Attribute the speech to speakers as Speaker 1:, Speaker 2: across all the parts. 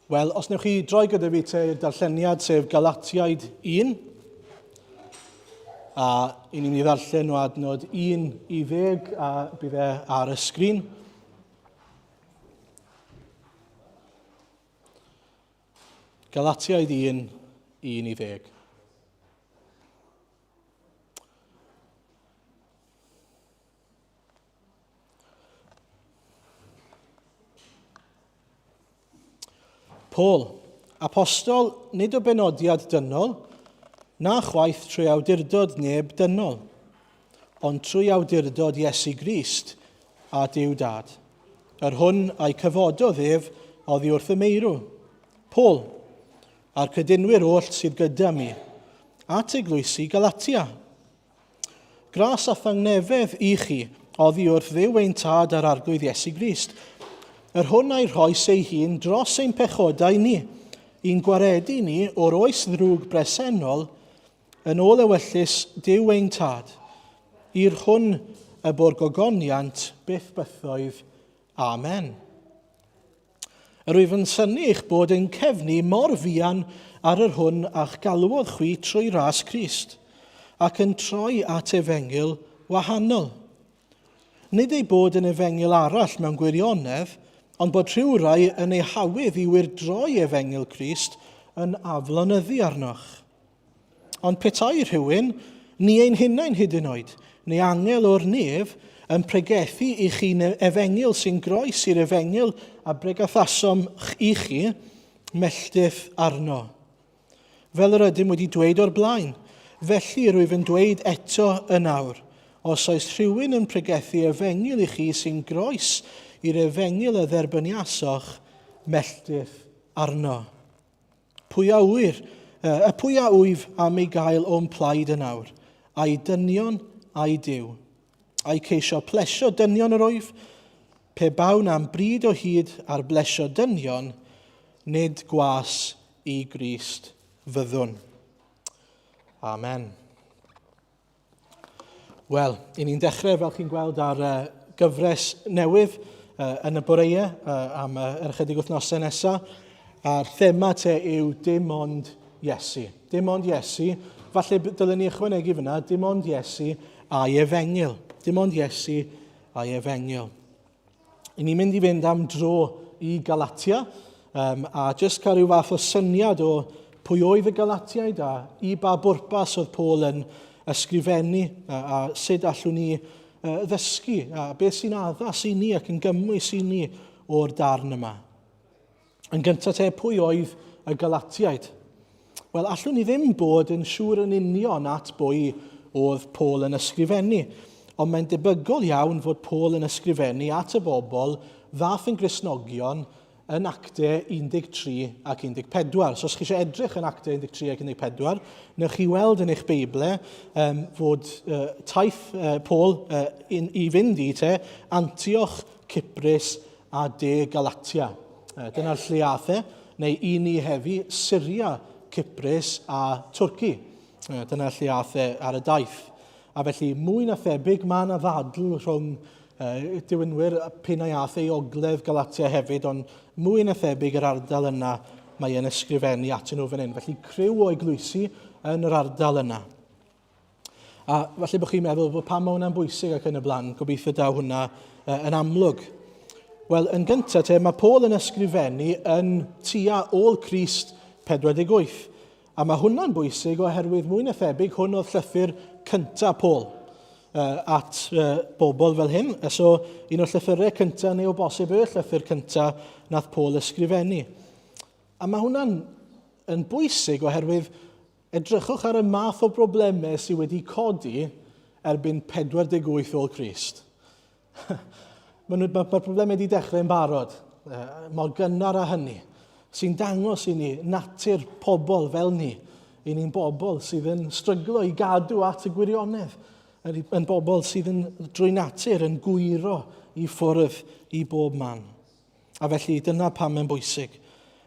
Speaker 1: Wel, os newch chi droi gyda fi te i'r darlleniad, sef Galatiaid 1, a i ni'n mynd i ddarllen o adnod 1 i 10, a bydd e ar y sgrin. Galatiaid 1, 1 i 10. Paul, apostol nid o benodiad dynol, na chwaith trwy awdurdod neb dynol, ond trwy awdurdod Iesu Grist a Duw Dad, yr hwn a'i cyfododd ef oddi wrth y meirw. Paul, a'r credinwyr oll sydd gyda mi, at eglwysi Galatia. Gras a thangnefedd i chi oddi wrth Dduw ein Tad a'r Arglwydd Iesu Grist, yr hwn a'i rhoes ei hun dros ein pechodau ni, i'n gwaredu ni o'r oes ddrwg bresennol, yn ôl ewyllys Duw ein Tad, i'r hwn y bo'r gogoniant byth bythoedd. Amen. Yr wyf yn synnu eich bod yn cefnu mor fuan ar yr hwn a'ch galwodd chwi trwy ras Crist, ac yn troi at efengyl wahanol. Nid ei bod yn efengyl arall mewn gwirionedd, ond bod rhywrai yn ei hawydd i wyrdroi efengyl Crist yn aflonyddu arnoch. Ond petai rhywun, ni ein hunain hyd yn oed, neu angel o'r nef, yn pregethu i chi efengyl sy'n groes i'r efengyl a bregathasom i chi, melltith arno. Fel yr ydym wedi dweud o'r blaen, felly rwyf yn dweud eto yn awr, os oes rhywun yn pregethu efengyl i chi sy'n groes i'r efengyl a dderbyniasoch, melltith arno. Pwy a ŵyr, y pwy a wyf am ei gael o'm plaid yn awr, a'i dynion a'i Duw? A'i ceisio plesio dynion yr wyf? Pe bawn am bryd o hyd ar blesio dynion, nid gwas i Grist fyddwn. Amen. Wel, i ni'n dechrau, fel chi'n gweld, ar uh, gyfres newydd uh, yn y boreau uh, am uh, yr ychydig wythnosau nesaf. A'r thema te yw dim ond Iesu. Dim ond Iesu. Falle dylen ni ychwanegu fyna, dim ond Iesu a'i efengyl. Dim ond Iesu a'i efengyl. I ni'n mynd i fynd am dro i Galatia, um, a jyst cael rhyw fath o syniad o pwy oedd y Galatiaid a i ba bwrpas oedd Paul yn ysgrifennu a, a sut allwn ni uh, ddysgu a beth sy'n addas i ni ac yn gymwys i ni o'r darn yma. Yn gyntaf te, pwy oedd y Galatiaid? Wel, allwn ni ddim bod yn siŵr yn union at bwy oedd Paul yn ysgrifennu, ond mae'n debygol iawn fod Paul yn ysgrifennu at y bobl ddath yn Gristnogion yn Actau 13 ac 14. So os chi eisiau edrych yn Actau 13 ac 14, newch chi weld yn eich Beible um, fod uh, taith uh, Paul uh, in, i fynd i te Antioch, Cyprus a De Galatia. Dyna'r lle ath e, neu i ni heddi, Syria, Cyprus a Twrci. Dyna'r lle ath e ar y daith. A felly, mwy na thebyg, mae yna ddadl rhwng uh, diwynwyr p'un ai ath e i ogledd Galatia hefyd, ond mwy na thebyg yr ardal yna mae e'n ysgrifennu atyn nhw fan hyn. Felly, criw o eglwysi yn yr ardal yna. A falle bod chi'n meddwl bod pam mae hwnna'n bwysig ac yn y blaen, gobeithio daw hwnna yn amlwg. Wel, yn gyntaf te, mae Paul yn ysgrifennu yn tua ôl Crist 48. A mae hwnna'n bwysig oherwydd mwy na thebyg hwn oedd llythyr cyntaf Paul at bobl fel hyn. A so, un o'r llythyrau cyntaf, neu o bosib y llythyr cyntaf nath Paul ysgrifennu. A mae hwnna'n yn bwysig oherwydd Edrychwch ar y math o broblemau sydd wedi codi erbyn 48 ôl Crist. Mae'r ma, ma problemau wedi dechrau yn barod, mor gynnar â hynny, sy'n dangos i ni natur pobl fel ni. I ni'n bobl sydd yn stryglo i gadw at y gwirionedd, yn bobl sydd yn drwy natur yn gwyro i ffwrdd i bob man. A felly dyna pam mae'n bwysig.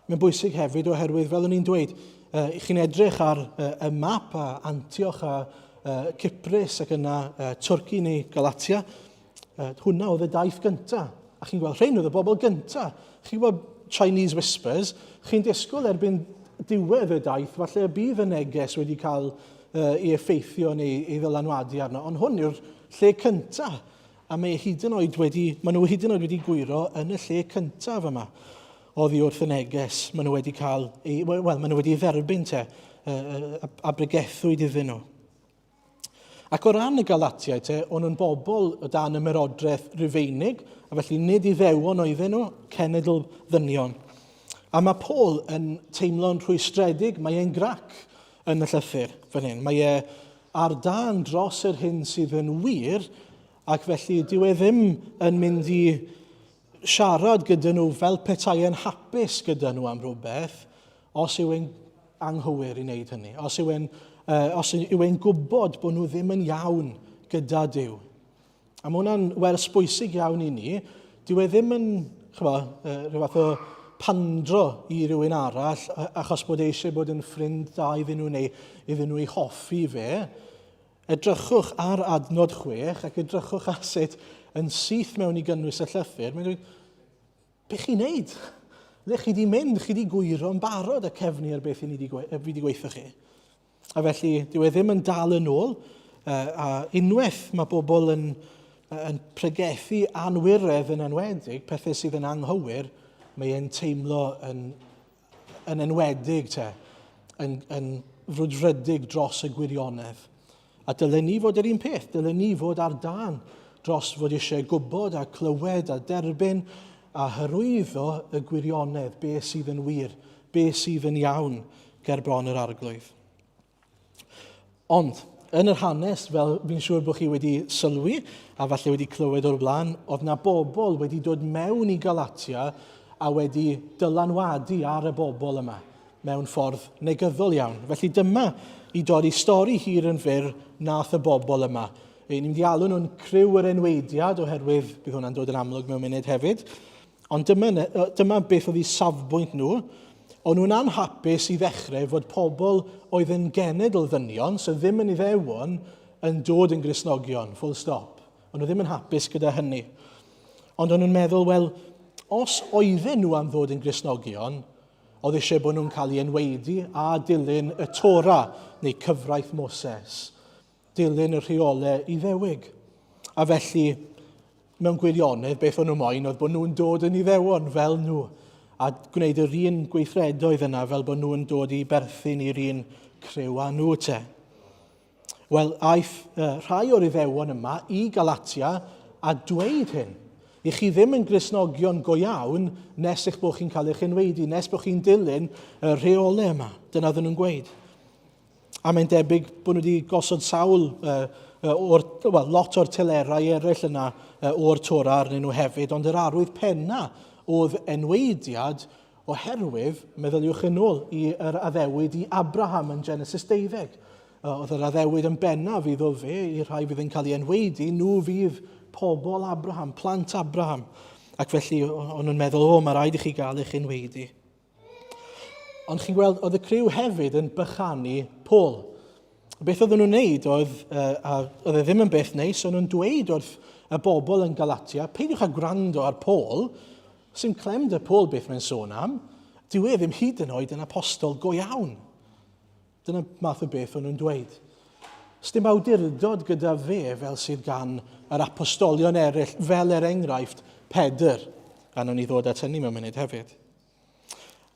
Speaker 1: Mae'n bwysig hefyd oherwydd, fel o'n i'n dweud, uh, chi'n edrych ar uh, y map a Antioch a uh, Cyprus ac yna uh, Twrci neu Galatia, uh, hwnna oedd y daith gyntaf. A chi'n gweld rhain oedd y bobl gyntaf. Chi'n gwybod Chinese Whispers, chi'n disgwyl erbyn diwedd y daith, falle y bydd y neges wedi cael ei effeithio neu ei ddylanwadu arno. Ond hwn yw'r lle cyntaf, a mae hyd yn oed wedi, maen nhw hyd yn oed wedi gwyro yn y lle cyntaf yma oddi wrth y neges maen nhw wedi cael, ei, wel, maen nhw wedi dderbyn te, a, a bregethwyd iddyn nhw. Ac o ran y Galatiaid te, o'n nhw'n bobl o dan ymerodraeth Rufeinig, a felly nid Iddewon oedden nhw, cenedl ddynion. A mae Paul yn teimlo'n rhwystredig, mae e'n grac yn y llythyr fan hyn. Mae e ar dân dros yr hyn sydd yn wir, ac felly dyw e ddim yn mynd i siarad gyda nhw fel petai e'n hapus gyda nhw am rhywbeth, Os yw e'n anghywir i wneud hynny, os yw e'n, uh, os yw e'n gwybod bod nhw ddim yn iawn gyda Duw. A mae hwnna'n wers bwysig iawn i ni. Dyw e ddim yn chwa, uh, rhyw fath o pandro i rywun arall achos bod e eisiau bod yn ffrind da iddyn nhw neu iddyn nhw ei hoffi fe. Edrychwch ar adnod 6 ac edrychwch ar sut yn syth mewn i gynnwys y llythyr. Mae'n dweud, Be chi'n neud? Le chi di mynd? Chi di gwyro yn barod y cefnu ar beth i ni di, fi wedi gweithio chi. A felly, dyw e ddim yn dal yn ôl, a unwaith mae bobl yn, yn pregethu anwiredd yn enwedig, pethau sydd yn anghywir, mae e'n teimlo yn, yn enwedig te, yn, yn frwdfrydig dros y gwirionedd. A dylen ni fod yr un peth, dylen ni fod ar dân dros fod eisiau gwybod a clywed a derbyn a hyrwyddo y gwirionedd, be sydd yn wir, be sydd yn iawn ger bron yr arglwydd. Ond, yn yr hanes, fel fi'n siŵr bod chi wedi sylwi, a falle wedi clywed o'r blaen, oedd na bobl wedi dod mewn i Galatia a wedi dylanwadu ar y bobl yma mewn ffordd negyddol iawn. Felly dyma i dorri stori hir yn fyr nath y bobl yma. Ni'n mynd i alw nhw'n criw yr enweidiad oherwydd bydd hwnna'n dod yn amlwg mewn munud hefyd. Ond dyma, dyma beth oedd eu safbwynt nhw. O'n nhw'n anhapus i ddechrau fod pobl oedd yn genedl ddynion, so ddim yn Iddewon, yn dod yn Gristnogion, full stop. O'n nhw ddim yn hapus gyda hynny. Ond o'n nhw'n meddwl, wel, os oedden nhw am ddod yn Gristnogion, Oedd eisiau bod nhw'n cael ei enwaedu a dilyn y Torah, neu cyfraith Moses, dilyn y rheolau Iddewig. A felly, mewn gwirionedd, beth o'n nhw moyn oedd bod nhw'n dod yn Iddewon fel nhw, a gwneud yr un gweithredoedd yna fel bod nhw'n dod i berthyn i'r un criw â nhw te. Wel, aeth rhai o'r Iddewon yma i Galatia a dweud hyn. I chi ddim yn Gristnogion go iawn nes eich bod chi'n cael eich enwaedu, nes bod chi'n dilyn y rheolau yma. Dyna oedden nhw'n gweud. A mae'n debyg bod nhw wedi gosod sawl, o'r, well, lot o'r telerau eraill yna o'r Torah arnyn nhw hefyd, ond yr arwydd penna oedd enwaediad Oherwydd, meddyliwch yn ôl i yr addewid i Abraham yn Genesis 12. Oedd yr addewid yn bennaf iddo fe, i'r rhai fydd yn cael ei enwaedu, nhw fydd pobl Abraham, plant Abraham. Ac felly, o'n nhw'n meddwl, o, mae rhaid i chi gael eich enwaedu. Ond chi'n gweld, oedd y criw hefyd yn bychanu Paul. Beth oedden nhw'n wneud oedd, a oedd e ddim yn beth neis, o'n nhw'n dweud wrth y bobl yn Galatia, peidiwch â gwrando ar Paul, sy'n clem dy Paul beth mae'n sôn am, dyw e ddim hyd yn oed yn apostol go iawn. Dyna math o beth o'n nhw'n dweud. Sdim awdurdod gyda fe fel sydd gan yr apostolion eraill, fel er enghraifft Pedr. A nawn ni ddod at hynny mewn munud hefyd.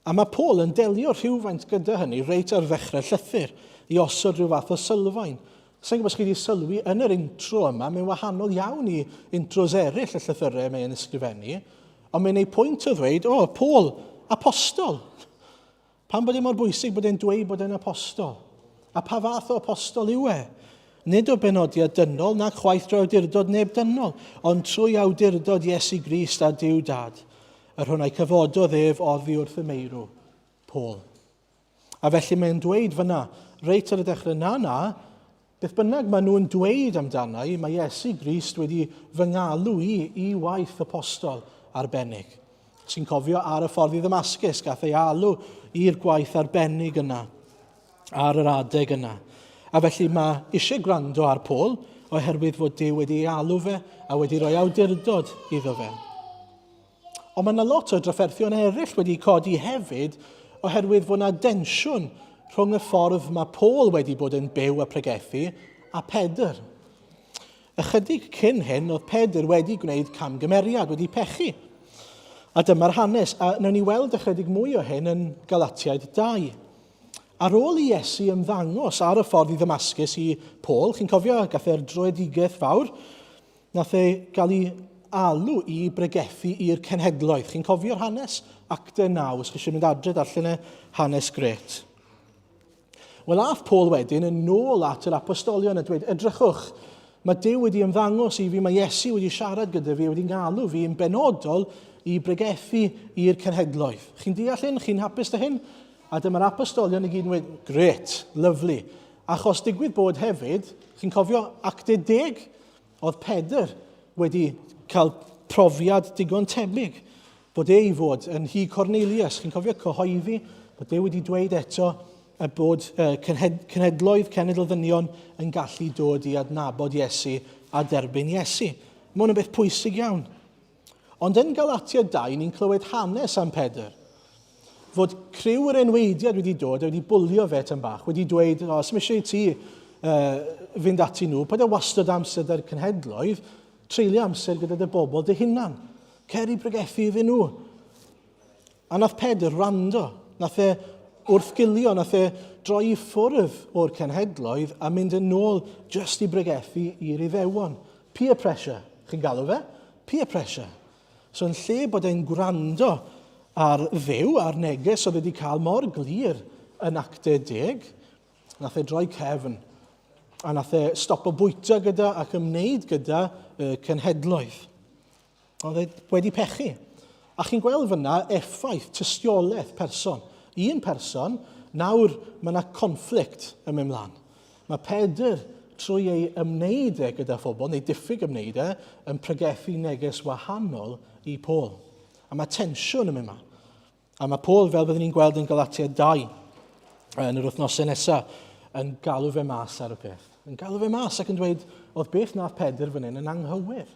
Speaker 1: A mae Paul yn delio rhywfaint gyda hynny reit ar ddechrau llythyr i osod rhyw fath o sylfaen. Sa'n gwybod os chi wedi sylwi yn yr intro yma, mae'n wahanol iawn i intros eraill y llythyrau mae'n ysgrifennu, ond mae'n ei pwynt o ddweud, o, oh, Paul, apostol. Pam bod e mor bwysig bod e'n dweud bod e'n apostol? A pa fath o apostol yw e? Nid o benodiad dynol, nac chwaith drwy awdurdod neb dynol, ond trwy awdurdod Iesu Grist a Duw Dad, yr hwn a'i cyfododd ef oddi wrth y meirw, Paul. A felly mae'n dweud fyna, reit ar y dechrau, na, na, beth bynnag maen nhw'n dweud amdana i, mae Iesu Grist wedi fy ngalw i i waith apostol arbennig. Sy'n cofio ar y ffordd i Ddamascus, gath ei alw i'r gwaith arbennig yna, ar yr adeg yna. A felly mae eisiau gwrando ar Paul, oherwydd fod Duw wedi ei alw fe a wedi rhoi awdurdod iddo fe. Ond mae yna lot o drafferthion eraill wedi codi hefyd oherwydd fod yna densiwn rhwng y ffordd mae Paul wedi bod yn byw a pregethu a Pedr. Ychydig cyn hyn, oedd Pedr wedi gwneud camgymeriad, wedi pechu. A dyma'r hanes, a wnawn ni weld ychydig mwy o hyn yn Galatiaid 2. Ar ôl i Iesu ymddangos ar y ffordd i Ddamascus i Paul, chi'n cofio, gath e'r droedigaeth fawr, nath e gael ei alw i bregethu i'r cenhedloedd. Chi'n cofio'r hanes? Acte 9, os chi eisiau mynd adre darllen e, hanes gret. Wel, ath Paul wedyn yn ôl at yr apostolion a dweud, edrychwch, mae Duw wedi ymddangos i fi, mae Iesu wedi siarad gyda fi, wedi ngalw fi yn benodol i bregethu i'r cenhedloedd. Chi'n deall hyn? Chi'n hapus da hyn? A dyma'r apostolion i gyd yn dweud, great, lovely. Achos digwydd bod hefyd, chi'n cofio Actau 10, oedd Pedr wedi cael profiad digon tebyg bod e i fod yn nhŷ Cornelius. Chi'n cofio cyhoeddi bod e wedi dweud eto y bod cenhedloedd cenedl ddynion yn gallu dod i adnabod Iesu a derbyn Iesu. Mae hwn yn beth pwysig iawn. Ond yn Galatia 2, ni'n clywed hanes am Pedr. Fod criw yr enweidiad wedi dod a wedi bwlio fe tan bach, wedi dweud, o, sy'n eisiau i ti fynd ati nhw, paid â wastad amser da'r cenhedloedd, treulio amser gyda dy bobl dy hunan. Cer i bregethu iddyn nhw. A nath Pedr wrando. Nath e wrthgilio, nath e droi i ffwrdd o'r cenhedloedd a mynd yn ôl jyst i bregethu i'r Iddewon. Peer pressure, chi'n galw fe? Peer pressure. So yn lle bod e'n gwrando ar Dduw, a'r neges oedd wedi cael mor glir yn Actau 10, nath e droi cefn a nath e stopo bwyta gyda ac ymwneud gyda y cenhedloedd. Oedd e wedi pechu. A chi'n gweld fyna effaith tystiolaeth person. Un person, nawr mae yna conflict yn mynd mlaen. Mae Pedr, trwy ei ymwneud e gyda phobl, neu diffyg ymwneud e, yn pregethu neges wahanol i Paul. A mae tensiwn yn mynd mlaen. A mae Paul, fel byddwn ni'n gweld yn Galatia 2, yn yr wythnosau nesaf, yn galw fe mas ar y peth. Yn galw fe mas ac yn dweud, oedd beth nath Pedr fan hyn yn anghywir.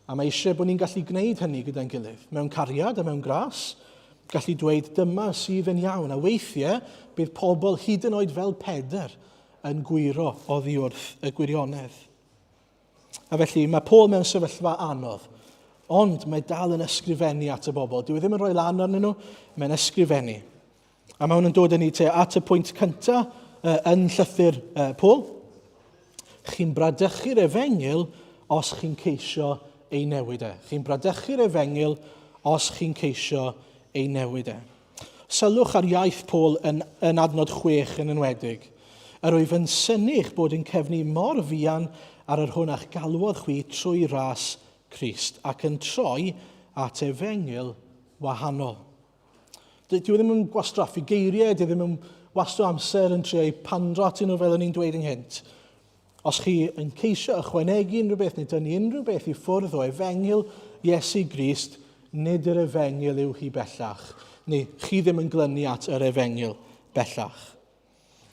Speaker 1: A mae eisiau bod ni'n gallu gwneud hynny gyda'n gilydd, mewn cariad a mewn gras, gallu dweud dyma sydd yn iawn. A weithiau, bydd pobl hyd yn oed fel Pedr yn gwyro oddi wrth y gwirionedd. A felly mae Paul mewn sefyllfa anodd, ond mae dal yn ysgrifennu at y bobl. Dyw e ddim yn rhoi lan arnyn nhw, mae'n ysgrifennu. A mae hwn yn dod â ni te at y pwynt cyntaf yn llythyr Paul. Chi'n bradychu'r efengyl os chi'n ceisio ei newid e. Chi'n bradychu'r efengyl os chi'n ceisio ei newid e. Sylwch ar iaith Paul yn, yn adnod 6 yn enwedig. Yr wyf yn synnu eich bod yn cefnu mor fuan ar yr hwn a'ch galwodd chwi trwy ras Crist, ac yn troi at efengyl wahanol. Dyw e ddim yn gwastraffu geiriau, dyw e ddim yn wasto amser yn trio eu pandro atyn nhw fel o'n i'n dweud ynghynt. Os chi yn ceisio ychwanegu unrhyw beth neu dynnu unrhyw beth i ffwrdd o efengyl Iesu Grist, nid yr efengyl yw hi bellach. Neu chi ddim yn glynu at yr efengyl bellach.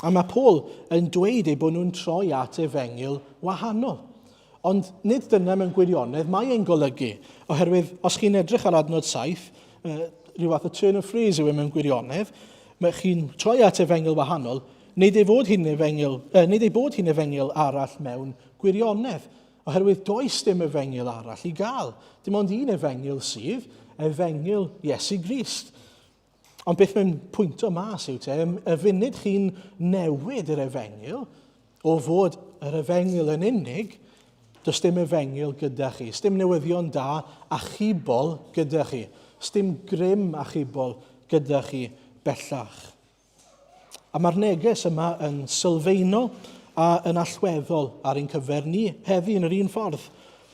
Speaker 1: A mae Paul yn dweud eu bod nhw'n troi at efengyl wahanol. Ond nid dyna mewn gwirionedd mae e'n golygu, oherwydd os chi'n edrych ar adnod 7, rhyw fath o turn of phrase yw e mewn gwirionedd, mae chi'n troi at efengyl wahanol, Nid ei fod hi'n efengyl, eh, nid ei bod hi'n efengyl arall mewn gwirionedd, oherwydd does dim efengyl arall i gael. Dim ond un efengyl sydd, efengyl Iesu Grist. Ond beth mae'n pwynto mas yw te, y funud chi'n newid yr efengyl, o fod yr efengyl yn unig, does dim efengyl gyda chi. Sdim newyddion da achubol gyda chi. Sdim grym achubol gyda chi bellach. A mae'r neges yma yn sylfaenol a yn allweddol ar ein cyfer ni heddi yn yr un ffordd.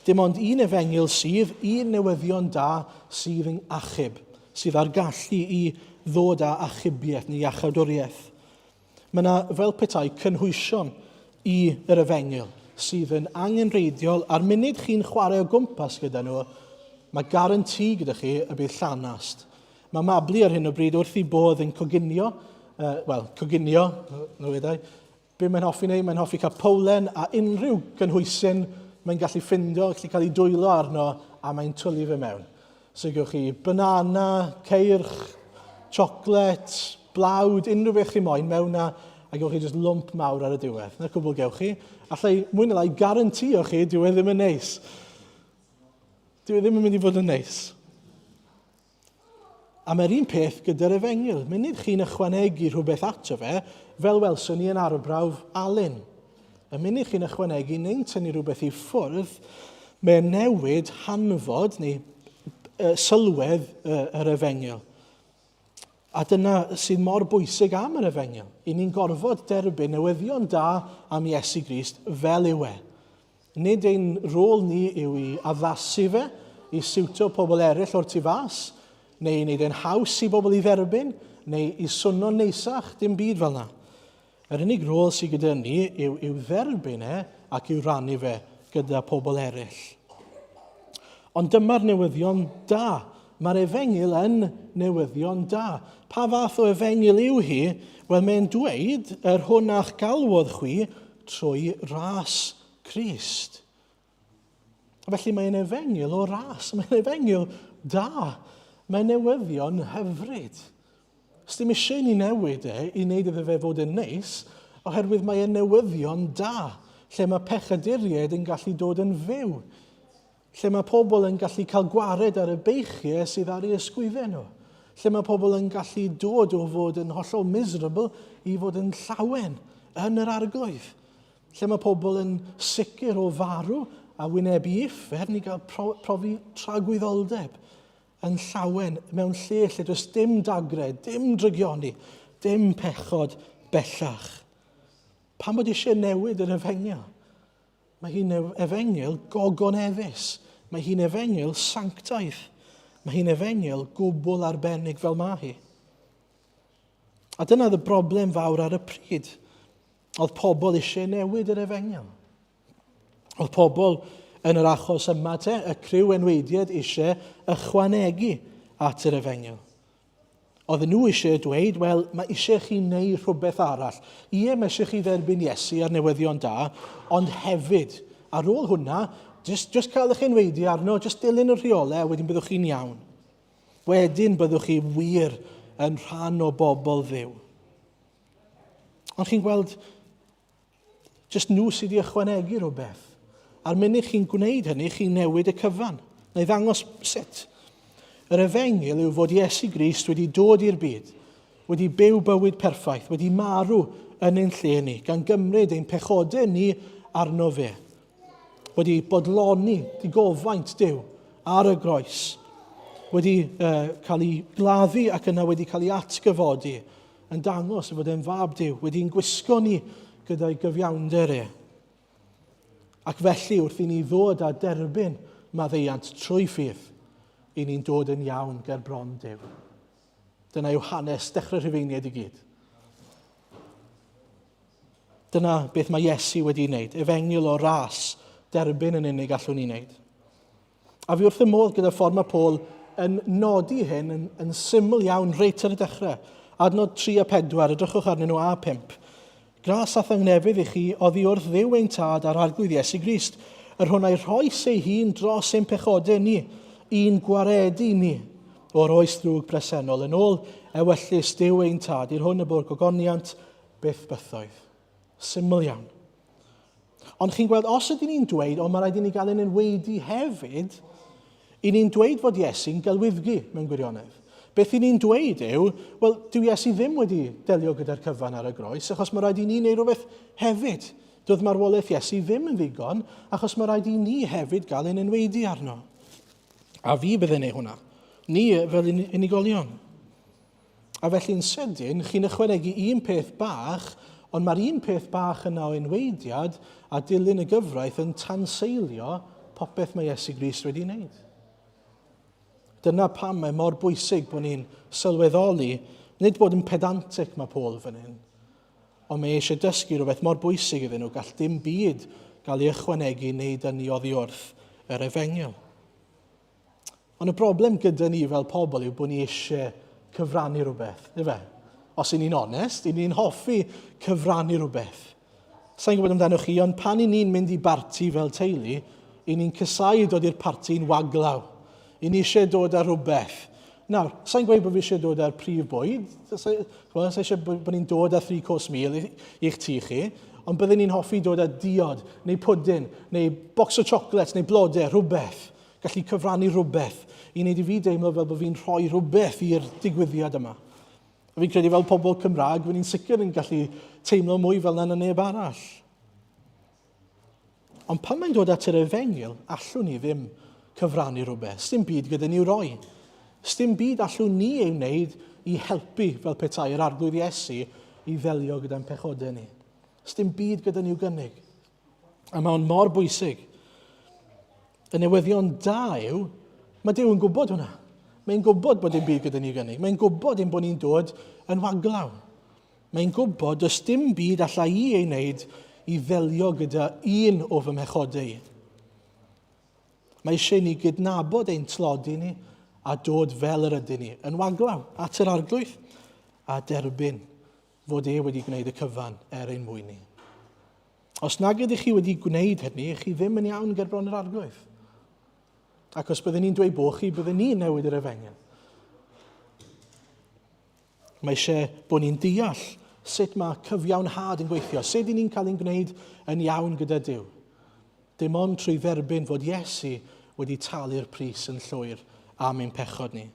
Speaker 1: Dim ond un efengyl sydd, un newyddion da sydd yn achub, sydd â'r gallu i ddod â achubiaeth neu iachawdwriaeth. Mae yna fel petai cynhwysion i yr efengyl sydd yn angenrheidiol a'r munud chi'n chwarae o gwmpas gyda nhw, mae garanti gyda chi y bydd llanast. Mae Mabli ar hyn o bryd wrth ei bodd yn coginio, uh, wel, coginio, nhw wedau. Be mae'n hoffi wneud? Mae'n hoffi cael powlen a unrhyw gynhwysyn mae'n gallu ffindo, gallu cael ei dwylo arno a mae'n twlu fe mewn. So gewch chi banana, ceirch, chocolate, blawd, unrhyw beth chi moyn mewn na, a gewch chi jyst lwmp mawr ar y diwedd. Na cwbl gewch chi. Allai mwy na lai garantio chi, dyw e ddim yn neis. Dyw e ddim yn mynd i fod yn neis. A mae'r un peth gyda'r efengyl. Munud chi'n ychwanegu rhywbeth ato fe, fel welson ni yn arbrawf Alun. Y munud chi'n ychwanegu neu'n tynnu rhywbeth i ffwrdd, mae'n newid hanfod neu sylwedd yr efengyl. A dyna sydd mor bwysig am yr efengyl. I ni'n gorfod derbyn newyddion da am Iesu Grist fel yw e. Nid ein rôl ni yw i addasu fe i siwtio pobl eraill o'r tu fas, neu i wneud e'n haws i bobl i dderbyn, neu i swno'n neisach, dim byd fel yna. Yr unig rôl sydd gyda ni yw i'w dderbyn e ac i'w rannu fe gyda pobl eraill. Ond dyma'r newyddion da. Mae'r efengyl yn newyddion da. Pa fath o efengyl yw hi? Wel, mae'n dweud yr hwn a'ch galwodd chwi trwy ras Crist. Felly mae'n efengyl o ras, mae'n efengyl da, mae'n newyddion hyfryd. Sdim eisiau i ni newid e i wneud iddo fe fod yn neis, oherwydd mae e'n newyddion da, lle mae pechaduriaid yn gallu dod yn fyw, lle mae pobl yn gallu cael gwared ar y beichiau sydd ar eu ysgwyddau nhw, lle mae pobl yn gallu dod o fod yn hollol miserable i fod yn llawen yn yr arglwydd, lle mae pobl yn sicr o farw a wynebu uffern i gael profi tragwyddoldeb yn llawen mewn lle lle does dim dagre, dim drygioni, dim pechod bellach. Pam bod eisiau newid yr efengyl? Mae hi'n efengyl gogoneddus. Mae hi'n efengyl sanctaidd. Mae hi'n efengyl gwbl arbennig fel mae hi. A dyna oedd y broblem fawr ar y pryd. Oedd pobl eisiau newid yr efengyl. Oedd pobl yn yr achos yma te, y criw enweidiad eisiau ychwanegu at yr efengyl. Oedden nhw eisiau dweud, wel, mae eisiau chi wneud rhywbeth arall. Ie, mae eisiau chi dderbyn Iesu a'r newyddion da, ond hefyd, ar ôl hwnna, just, just cael eich enweidi arno, just dilyn y rheolau, a wedyn byddwch chi'n iawn. Wedyn byddwch chi wir yn rhan o bobl ddiw. Ond chi'n gweld, Jyst nhw sydd wedi ychwanegu rhywbeth. A'r munud chi'n gwneud hynny, chi'n newid y cyfan. Na i ddangos sut. Yr efengyl yw fod Iesu Grist wedi dod i'r byd, wedi byw bywyd perffaith, wedi marw yn ein lle ni, gan gymryd ein pechodau ni arno fe. Wedi bodloni digofaint Duw ar y groes, wedi uh, cael ei gladdu ac yna wedi cael ei atgyfodi yn dangos ei fod e'n fab Duw, wedi'n gwisgo ni gyda'i gyfiawnder e. Ac felly, wrth i ni ddod a derbyn maddeuant trwy ffydd, i ni'n dod yn iawn ger bron Duw. Dyna yw hanes dechrau Rhufeiniaid i gyd. Dyna beth mae Iesu wedi wneud. Efengyl o ras, derbyn yn unig allwn ni wneud. A fi wrth y modd gyda ffordd mae Paul yn nodi hyn yn, yn syml iawn reit ar y dechrau. Adnod 3 a 4, edrychwch arnyn nhw a 5. Gras a thangnefydd i chi oddi wrth Dduw ein Tad a'r Arglwydd Iesu Grist, yr hwn a'i rhoes ei hun dros ein pechodau ni, i'n gwaredu ni o'r oes ddrwg bresennol, yn ôl ewyllys Duw ein Tad, i'r hwn y bo'r gogoniant byth bythoedd. Syml iawn. Ond chi'n gweld, os ydyn ni'n dweud, o, mae rhaid i ni gael ein enwaedu hefyd, i ni'n dweud fod Iesu'n gelwyddgu mewn gwirionedd. Beth i ni'n dweud yw, wel, dyw Iesu ddim wedi delio gyda'r cyfan ar y groes, achos mae rhaid i ni wneud rhywbeth hefyd. Doedd marwolaeth Iesu ddim yn ddigon, achos mae rhaid i ni hefyd gael ein enwaedu arno. A fi bydde'n neud hwnna. Ni fel unigolion. A felly'n sydyn, chi'n ychwanegu un peth bach, ond mae'r un peth bach yna o enweidiad a dilyn y gyfraith yn tanseilio popeth mae Iesu Grist wedi wneud. Dyna pam mae mor bwysig bod ni'n sylweddoli, nid bod yn pedantic mae Paul fan hyn, ond mae eisiau dysgu rhywbeth mor bwysig iddyn nhw, gall dim byd gael ei ychwanegu neu dynnu oddi wrth yr efengyl. Ond y broblem gyda ni fel pobl yw bod ni eisiau cyfrannu rhywbeth, ife? Os y'n ni'n onest, y'n ni'n hoffi cyfrannu rhywbeth. Sa'n gwybod amdano chi, ond pan y'n ni'n mynd i barti fel teulu, y'n ni'n cysau dod i'r parti'n waglaw. I ni eisiau dod â rhywbeth. Nawr, sa'n gweud bod fi eisiau dod â'r prif bwyd, sa eisiau bod ni'n dod â three course meal i'ch tŷ chi, ond byddwn ni'n hoffi dod â diod, neu pwdin, neu box o chocolates, neu blodau, rhywbeth. Gallu cyfrannu rhywbeth i wneud i fi deimlo fel bod fi'n rhoi rhywbeth i'r digwyddiad yma. A fi'n credu fel pobl Cymraeg, fy ni'n sicr yn gallu teimlo mwy fel na neb arall. Ond pan mae'n dod at yr efengyl, allwn ni ddim cyfrannu rhywbeth. Sdim byd gyda ni i'w roi. Sdim byd allwn ni ei wneud i helpu fel petai yr arglwydd Iesu i ddelio gyda'n pechodau ni. Sdim byd gyda ni i'w gynnig. A mae o'n mor bwysig. Y newyddion da yw, mae Duw yn gwybod hwnna. Mae'n gwybod bod dim byd gyda ni gynnig. Mae'n gwybod ein bod ni'n dod yn waglaw. Mae'n gwybod does dim byd allai i ei wneud i ddelio gyda un o fy mhechodau i. Mae eisiau ni gydnabod ein tlodi ni a dod fel yr ydyn ni, yn waglaw at yr arglwydd a derbyn fod e wedi gwneud y cyfan er ein mwyn ni. Os nag ydych chi wedi gwneud hynny, chi ddim yn iawn ger bron yr arglwydd. Ac os byddwn ni'n dweud bod chi, byddwn ni'n newid yr efengyl. Mae eisiau bod ni'n deall sut mae cyfiawnhad yn gweithio, sut i ni'n cael ein gwneud yn iawn gyda Duw. Dim ond trwy dderbyn fod Iesu wedi talu'r pris yn llwyr am ein pechod ni.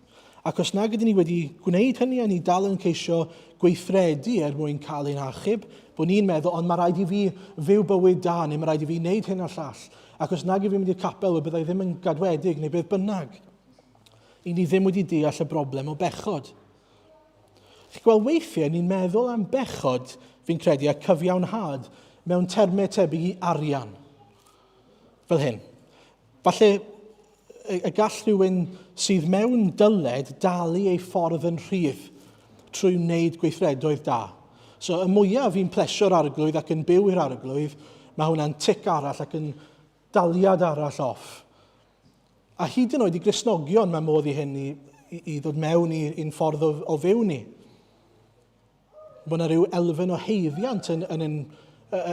Speaker 1: Ac os nag ydyn ni wedi gwneud hynny a ni dal yn ceisio gweithredu er mwyn cael ein hachub, bod ni'n meddwl, ond mae rhaid i fi fyw bywyd da, neu mae rhaid i fi wneud hyn a'r llall. Ac os nag i fi'n mynd i'r capel, wel byddai ddim yn gadwedig neu beth bynnag. I ni ddim wedi deall y broblem o bechod. Chi'n gweld, weithiau ni'n meddwl am bechod, fi'n credu, a cyfiawnhad mewn termau tebyg i arian. Fel hyn. Falle y gall rhywun sydd mewn dyled dalu ei ffordd yn rhydd trwy wneud gweithredoedd da. So, y mwyaf fi'n plesio'r arglwydd ac yn byw i'r arglwydd, mae hwnna'n tic arall ac yn daliad arall off. A hyd yn oed i Gristnogion mae modd i hyn i, i, i ddod mewn i'n ffordd o, o fyw ni. Bod yna rhyw elfen o heiddiant yn, yn, yn,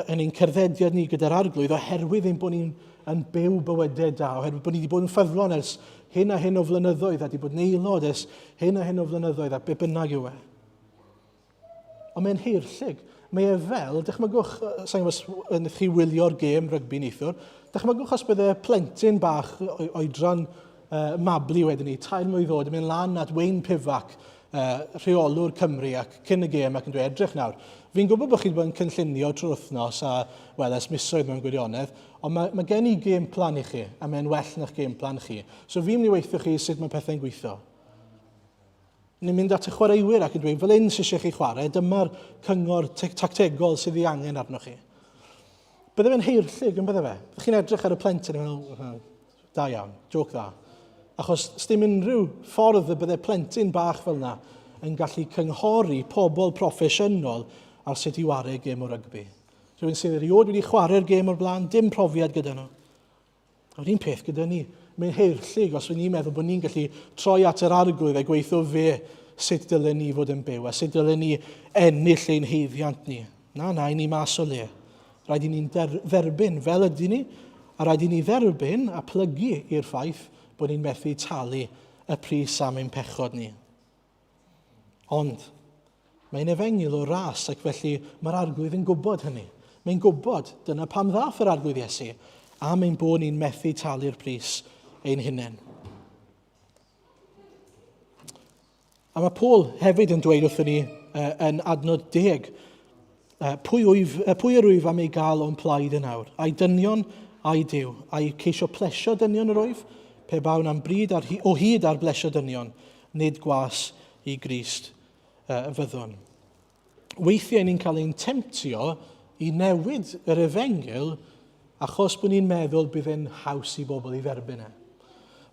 Speaker 1: yn ein cerddediad ni gyda'r arglwydd oherwydd ein bod ni'n yn byw bywydau da, oherwydd bod ni wedi bod yn ffyddlon ers hyn a hyn o flynyddoedd a wedi bod yn aelod ers hyn a hyn o flynyddoedd a be bynnag yw e. Ond mae'n heirllig. Mae e fel, dychmygwch, sa'n gwybod os wnaeth chi wylio'r gêm rygbi neithiwr, dychmygwch os bydde plentyn bach oedran uh, Mabli wedyn ni, tair mlwydd oed, yn mynd lan at Wayne Pivac, uh, rheolwr Cymru, ac cyn y gêm ac yn dweud, edrych nawr, fi'n gwybod bod chi wedi bod yn cynllunio trwy'r wythnos a, wel, ers misoedd mewn gwirionedd, ond mae, mae gen i gêm plan i chi, a mae'n well na'ch gêm plan chi. So fi'n mynd i weithio chi sut mae pethau'n gweithio. Ni'n mynd at y chwaraewyr ac yn dweud, fel hyn sydd eisiau chi chwarae, dyma'r cyngor tactegol sydd ei angen arnoch chi. Bydde fe'n heirllig yn bydde fe? Ydych chi'n edrych ar y plentyn yn meddwl, da iawn, joc dda. Achos sdim unrhyw ffordd y bydde plentyn bach fel yna yn gallu cynghori pobl proffesiynol ar sut i ware gêm o rygbi. Rhywun sydd erioed wedi chwarae'r gêm o'r blaen, dim profiad gyda nhw. A'r un peth gyda ni. Mae'n heirllig os ni'n meddwl bod ni'n gallu troi at yr arglwydd a gweithio fe sut dylen ni fod yn byw a sut dylen ni ennill ein heiddiant ni. Na, na, i ni mas o le. Rhaid i ni'n dderbyn fel ydy ni, a rhaid i ni dderbyn a plygu i'r ffaith bod ni'n methu talu y pris am ein pechod ni. Ond, mae'n efengyl o ras ac felly mae'r arglwydd yn gwybod hynny. Mae'n gwybod, dyna pam ddath yr arglwydd Iesu, am ein bod ni'n methu talu'r pris ein hunain. A mae Paul hefyd yn dweud wrthyn ni uh, yn adnod deg, uh, pwy, wyf, uh, pwy yr wyf am ei gael o'n plaid yn awr? Ai dynion, ai Duw? Ai ceisio plesio dynion yr wyf? Pe bawn am bryd ar, o hyd ar blesio dynion, nid gwas i Grist uh, fyddwn. Weithiau ni'n cael ein temtio i newid yr efengyl achos bod ni'n meddwl bydd e'n haws i bobl i dderbyn e.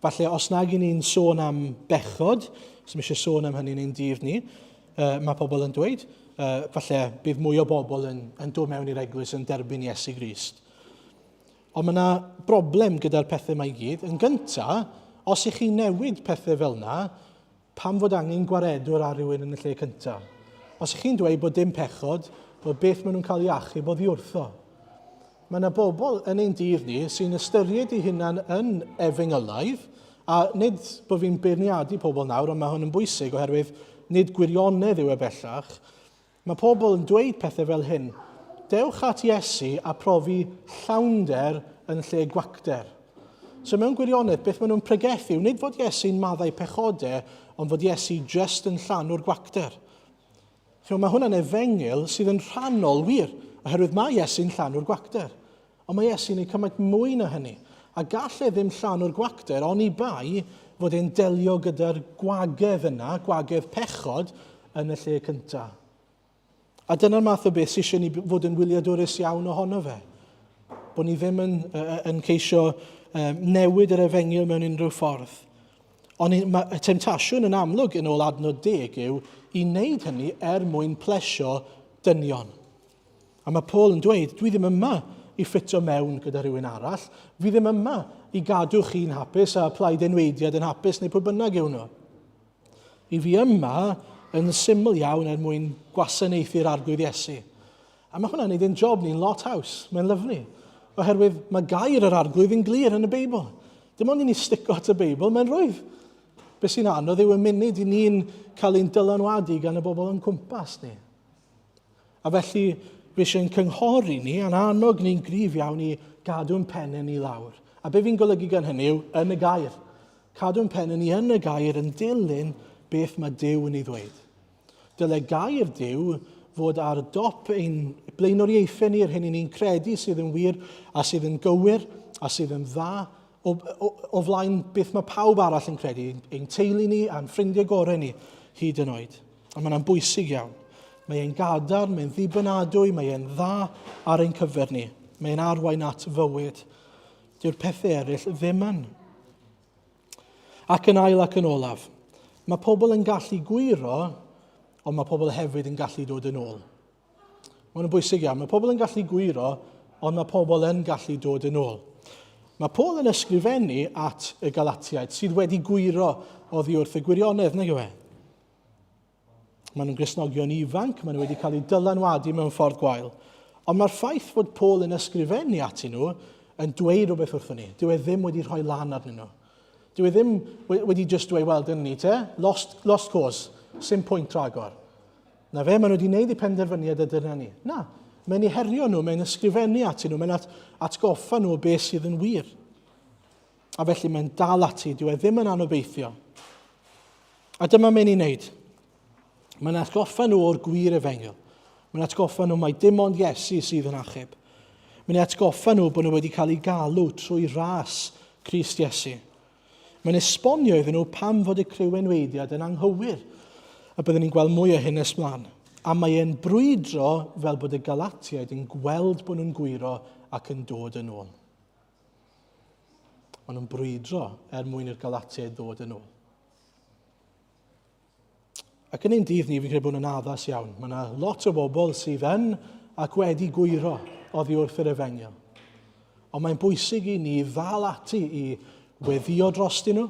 Speaker 1: Falle os nag i ni'n sôn am bechod, os eisiau sôn am hynny yn ein dydd ni, uh, mae pobl yn dweud, uh, falle bydd mwy o bobl yn, yn dod mewn i'r eglwys yn derbyn Iesu Grist. Ond mae yna broblem gyda'r pethau yma i gyd. Yn gyntaf, os ych chi'n newid pethau fel yna, pam fod angen gwaredwr ar rhywun yn y lle cyntaf? Os ych chi'n dweud bod dim pechod, wel beth maen nhw'n cael ei achub oddi wrtho? Mae yna bobl yn ein dydd ni sy'n ystyried eu hunain yn efengylaidd A nid bod fi'n beirniadu pobl nawr, ond mae hwn yn bwysig oherwydd nid gwirionedd yw e bellach. Mae pobl yn dweud pethau fel hyn, dewch at Iesu a profi llawnder yn lle gwacter. So mewn gwirionedd, beth maen nhw'n pregethu yw nid fod Iesu'n maddau pechodau, ond fod Iesu just yn llanw'r gwacter. Chymod, mae hwnna'n efengyl sydd yn rhannol wir, oherwydd mae Iesu'n llanw'r gwacter. Ond mae Iesu'n ei cymaint mwy na hynny. A gall e ddim llanw'r gwacter oni bai fod e'n delio gyda'r gwagedd yna, gwagedd pechod, yn y lle cyntaf. A dyna'r math o beth sydd eisiau ni fod yn wyliadwrus iawn ohono fe. Bod ni ddim yn, yn ceisio newid yr efengyl mewn unrhyw ffordd. Ond mae y temtasiwn yn amlwg yn ôl adnod deg yw i wneud hynny er mwyn plesio dynion. A mae Paul yn dweud, dwi ddim yma i ffitio mewn gyda rhywun arall, fi ddim yma i gadw chi'n hapus a plaid enweidiad yn hapus neu pwy bynnag yw nhw. I fi yma yn syml iawn er mwyn gwasanaethu'r Arglwydd Iesu. A mae hwnna'n neud ein job ni'n lot haws. Mae'n lyflu. Oherwydd mae gair yr Arglwydd yn glir yn y Beibl. Dim ond i ni stico at y Beibl, mae'n rwydd. Be sy'n anodd yw y munud i ni'n cael ein dylanwadu gan y bobl o'n cwmpas ni. A felly, fi eisiau'n cynghori ni a'n annog ni'n gryf iawn i gadw'n pennau ni lawr. A be fi'n golygu gan hynny yw, yn y gair. Cadw'n pennau ni yn y gair yn dilyn beth mae Duw yn ei ddweud. Dyle gair Duw fod ar dop ein blaenoriaethau ni, yr hyn i ni'n credu sydd yn wir a sydd yn gywir a sydd yn dda, o, o, o flaen beth mae pawb arall yn credu, ein teulu ni a'n ffrindiau gorau ni, hyd yn oed. A mae'n bwysig iawn. Mae e'n gadarn, mae'n ddibynadwy, mae e'n dda ar ein cyfer ni. Mae e'n arwain at fywyd. Dyw'r pethau eraill ddim yn. Ac yn ail ac yn olaf, mae pobl yn gallu gwyro, ond mae pobl hefyd yn gallu dod yn ôl. Mae'n bwysig iawn. Mae pobl yn gallu gwyro, ond mae pobl yn gallu dod yn ôl. Mae Paul yn ysgrifennu at y Galatiaid sydd wedi gwyro oddi wrth y gwirionedd, nag yw e? Maen nhw'n Gristnogion ifanc, maen nhw wedi cael eu dylanwadu mewn ffordd gwael. Ond mae'r ffaith fod Paul yn ysgrifennu atyn nhw yn dweud rhywbeth wrthyn ni. Dyw e ddim wedi rhoi lan arnyn nhw. Dyw e ddim wedi just dweud, wel, dyna ni te, lost, lost cause, sim pwynt rhagor. Na fe, maen nhw wedi gwneud eu penderfyniad a dyna ni. Na, mae'n eu herio nhw, mae'n ysgrifennu atyn nhw, mae'n at, atgoffa nhw o beth sydd yn wir. A felly mae'n dal ati, dyw e ddim yn anobeithio. A dyma mae'n ei wneud. Mae'n atgoffa nhw o'r gwir efengyl. Mae'n atgoffa nhw mai dim ond Iesu sydd yn achub. Mae'n atgoffa nhw bod nhw wedi cael eu galw trwy ras Crist Iesu. Mae'n esbonio iddyn nhw pam fod y criw enweidiad yn anghywir. A byddwn ni'n gweld mwy o hyn nes mlaen. A mae e'n brwydro fel bod y Galatiaid yn gweld bod nhw'n gwyro ac yn dod yn ôl. Maen nhw'n brwydro er mwyn i'r Galatiaid ddod yn ôl. Ac yn ein dydd ni, fi'n credu bod yn addas iawn. Mae yna lot o bobl sydd yn ac wedi gwyro oddi wrth yr efengyl. Ond mae'n bwysig i ni ddal ati i weddio drostyn nhw,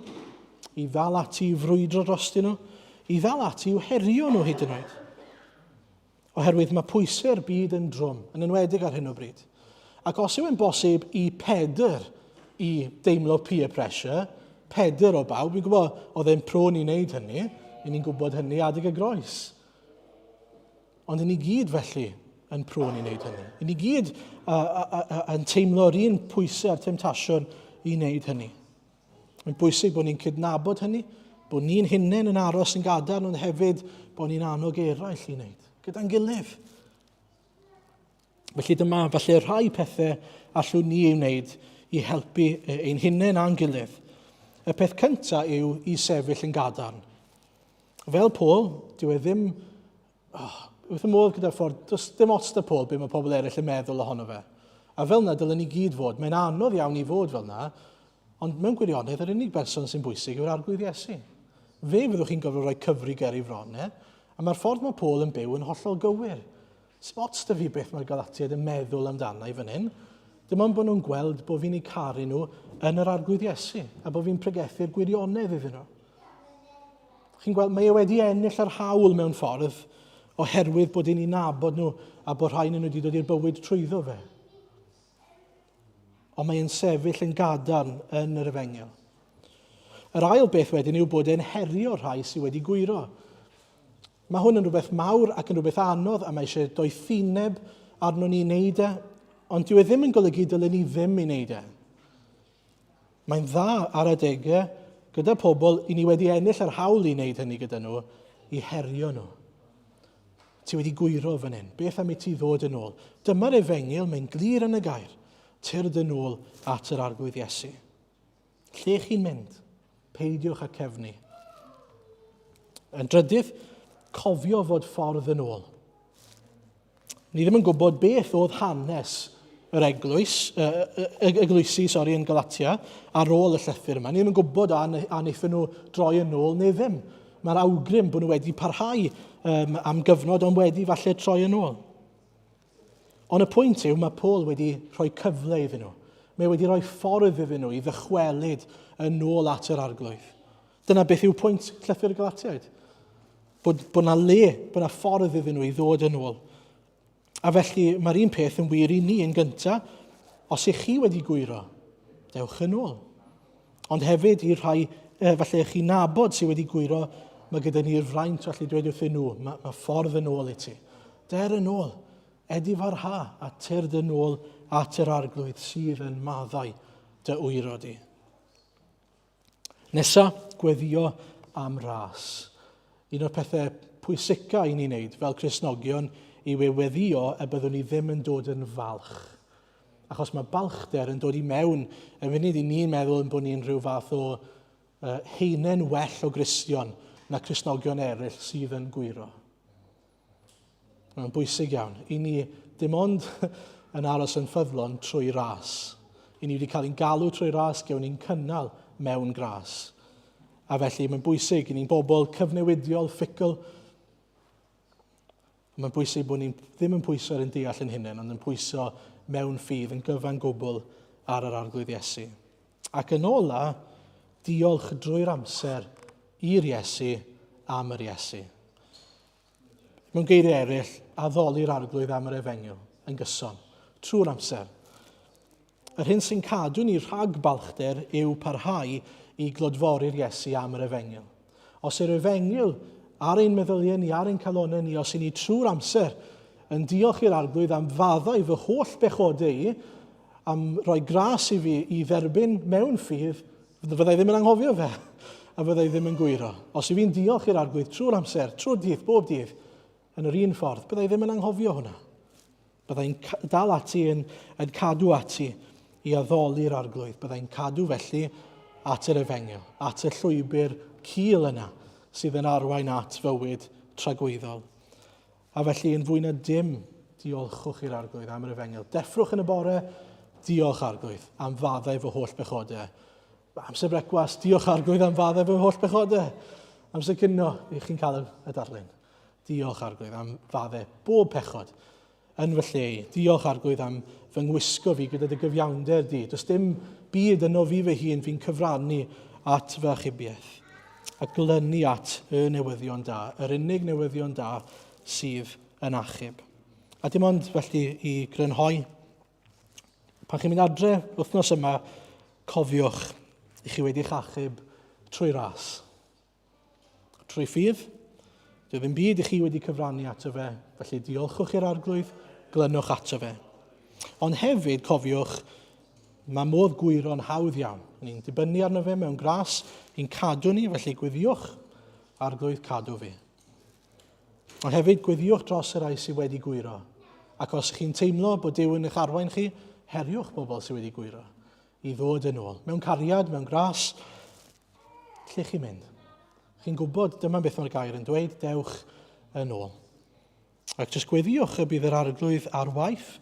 Speaker 1: i ddal ati i frwydro drostyn nhw, i ddal ati i'w herio nhw hyd yn oed. Oherwydd mae pwysau'r byd yn drwm, yn enwedig ar hyn o bryd. Ac os yw'n bosib i Pedr i deimlo peer pressure, Pedr o bawb, fi'n gwybod oedd e'n prone i wneud hynny, i ni'n gwybod hynny adeg y groes. Ond i ni gyd felly yn prone i wneud hynny. I ni gyd yn teimlo'r un pwysau a'r temtasiwn i wneud hynny. Mae'n bwysig bod ni'n cydnabod hynny, bod ni'n hunain yn aros yn gadarn, ond hefyd bod ni'n annog eraill i wneud, gyda'n gilydd. Felly dyma falle rhai pethau allwn ni ei wneud i helpu ein hunain a'n gilydd. Y peth cyntaf yw i sefyll yn gadarn. Fel Paul, dyw e ddim Oh, wrth y modd gyda'r ffordd, does dim ots da Paul be mae pobl eraill yn meddwl ohono fe. A fel yna dylen ni gyd fod. Mae'n anodd iawn i fod fel yna, ond mewn gwirionedd, yr unig berson sy'n bwysig yw'r Arglwydd Iesu. Fe fyddwch chi'n gorfod rhoi cyfri ger ei fron e, a mae'r ffordd mae Paul yn byw yn hollol gywir. Sdim ots da fi beth mae'r Galatiaid yn meddwl amdana i fan hyn. Dim ond bod nhw'n gweld bod fi'n eu caru nhw yn yr Arglwydd Iesu, a bod fi'n pregethu'r gwirionedd iddyn nhw. Chi'n gweld, mae e wedi ennill yr hawl mewn ffordd oherwydd bod e'n ei nabod nhw a bod rhai nhw wedi dod i'r bywyd trwyddo fe. Ond mae e'n sefyll yn gadarn yn yr efengyl. Yr ail beth wedyn yw bod e'n herio rhai sydd wedi gwyro. Mae hwn yn rhywbeth mawr ac yn rhywbeth anodd a mae eisiau doethineb arno ni wneud e, ond dyw e ddim yn golygu dylen ni ddim i wneud e. Mae'n dda ar adegau gyda pobl i ni wedi ennill yr hawl i wneud hynny gyda nhw, i herio nhw. Ti wedi gwyro fan hyn. Beth am i ti ddod yn ôl? Dyma'r efengyl, mae'n glir yn y gair. Tyrd yn ôl at yr Arglwydd Iesu. Lle chi'n mynd? Peidiwch â cefnu. Yn drydydd, cofio fod ffordd yn ôl. Ni ddim yn gwybod beth oedd hanes yr eglwys, eglwysi sori, yn Galatia ar ôl y llythyr yma. Ni ddim yn gwybod a, a wnaethon nhw droi yn ôl neu ddim. Mae'r awgrym bod nhw wedi parhau um, am gyfnod ond wedi falle troi yn ôl. Ond y pwynt yw, mae Paul wedi rhoi cyfle iddyn nhw. Mae wedi rhoi ffordd iddyn nhw i ddychwelyd yn ôl at yr arglwydd. Dyna beth yw pwynt llythyr y Galatiaid. Bod, bod na le, bod na ffordd iddyn nhw i ddod yn ôl. A felly mae'r un peth yn wir i ni yn gyntaf. Os ych chi wedi gwyro, dewch yn ôl. Ond hefyd i'r rhai e, falle chi'n nabod sydd wedi gwyro, mae gyda ni'r fraint o allu dweud wrthyn nhw, mae, mae ffordd yn ôl i ti. Der yn ôl, edifarha a tyrd yn ôl at yr arglwydd sydd yn maddau dy wyro di. Nesa, gweddio am ras. Un o'r pethau pwysica i ni wneud fel Cristnogion yw e weddio y byddwn ni ddim yn dod yn falch. Achos mae balchder yn dod i mewn y munud i ni'n meddwl yn bod ni'n rhyw fath o uh, heinen well o Gristion na Cristnogion eraill sydd yn gwyro. Mae'n bwysig iawn. I ni dim ond yn aros yn ffyddlon trwy ras. I ni wedi cael ein galw trwy ras, gewn ni'n cynnal mewn gras. A felly mae'n bwysig, i ni'n bobl cyfnewidiol, fickle. Mae'n bwysig bod ni'n ddim yn pwyso ar ein deall yn hunain, ond yn pwyso mewn ffydd yn gyfan gwbl ar yr Arglwydd Iesu. Ac yn ola, diolch drwy'r amser i'r Iesu am yr Iesu. Mewn geiriau eraill, addoli'r Arglwydd am yr efengyl yn gyson, trwy'r amser. Yr hyn sy'n cadw ni rhag balchder yw parhau i glodfori'r Iesu am yr efengyl. Os yw'r efengyl ar ein meddyliau ni, ar ein calonau ni, os i ni trwy'r amser yn diolch i'r Arglwydd am faddau fy holl bechodau i, am roi gras i fi i dderbyn mewn ffydd, Fydda i ddim yn anghofio fe, a fydda i ddim yn gwyro. Os i fi'n diolch i'r Arglwydd trwy'r amser, trwy'r dydd, bob dydd, yn yr un ffordd, bydda i ddim yn anghofio hwnna. Bydda i'n dal ati yn, yn cadw ati i addoli'r Arglwydd. Bydda i'n cadw felly at yr efengyl, at y llwybr cul yna sydd yn arwain at fywyd tragwyddol. A felly, yn fwy na dim, diolchwch i'r Arglwydd am yr efengyl. Deffrwch yn y bore, diolch Arglwydd am faddau fy holl bechodau. Amser brecwast, diolch Arglwydd am faddau fy holl bechodau. Amser cynno, i chi'n cael y darlun. Diolch Arglwydd am faddau bob pechod yn fy lle i. Diolch Arglwydd am fy ngwisgo fi gyda dy gyfiawnder di. Does dim byd yno fi fy hun fi'n cyfrannu at fy achubiaeth. A glynu at y newyddion da, yr unig newyddion da sydd yn achub. A dim ond felly i grynhoi, pan chi'n mynd adre wythnos yma, cofiwch i chi wedi'ch achub trwy ras. Trwy ffydd, dyw ddim byd i chi wedi cyfrannu ato fe, felly diolchwch i'r Arglwydd, glynwch ato fe. Ond hefyd, cofiwch, mae modd gwyro'n hawdd iawn. Ni'n dibynnu arno fe mewn gras, i'n cadw ni, felly gweddiwch, Arglwydd cadw fi. Ond hefyd, gweddiwch dros y rhai sydd wedi gwyro. Ac os chi'n teimlo bod Duw yn eich arwain chi, heriwch bobl sydd wedi gwyro i ddod yn ôl. Mewn cariad, mewn gras, Lle chi'n mynd? Chi'n gwybod, dyma beth mae'r gair yn dweud, dewch yn ôl. Ac jyst gweddiwch y bydd yr arglwydd ar waith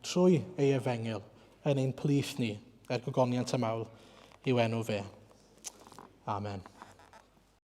Speaker 1: trwy ei efengyl yn ein plith ni, er gogoniant a mawl i'w enw fe. Amen.